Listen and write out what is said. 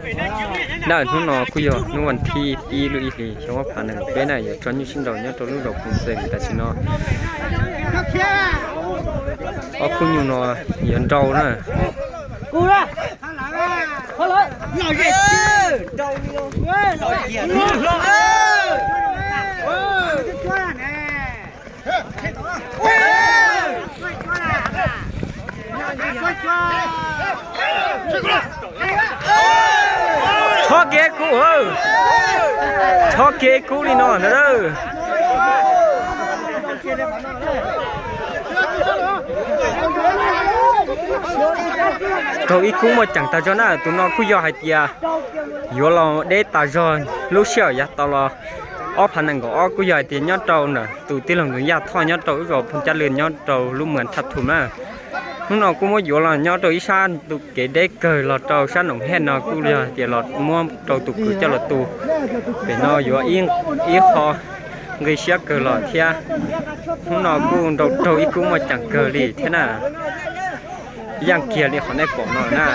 Dab, hnub no kuj yog hnub vas thib pib lub ib hlis xyoo ob phav nees nkaum peb na, yuav tso nyuj sib nraus nyob rau lub zos Phoos Xees tam sim no. Ob khub nyuj no yuav nrau na. Chob kev kub, chob kev kub li no ntag. Raug ib kub muaj ceem tas zog na, tus no kuj yog hais tias yuav los deb tas zog. Lub sij hawm yav tau los ob phav nees nkaum ob kuj yog hais tias nyob rau ntawm tus tij laug Ntxoov Yaj Thoj nyob rau lub zos Phoos Cab Lwm nyob rau lub moos Thaj Thum na. Hnub no kuj muab yuav los nyob rau ib sab tus kev deb kawg los rau sab Noom Hej no kuj yog hais tias los muab rau tus kwv coj los tu. Pem no yuav ib qho nqi siab kawg los thiab. Hnub no kuj nrau raug ib kub muaj ceem kawg li thiab na. Yaj kiag li qhov nej pom no na.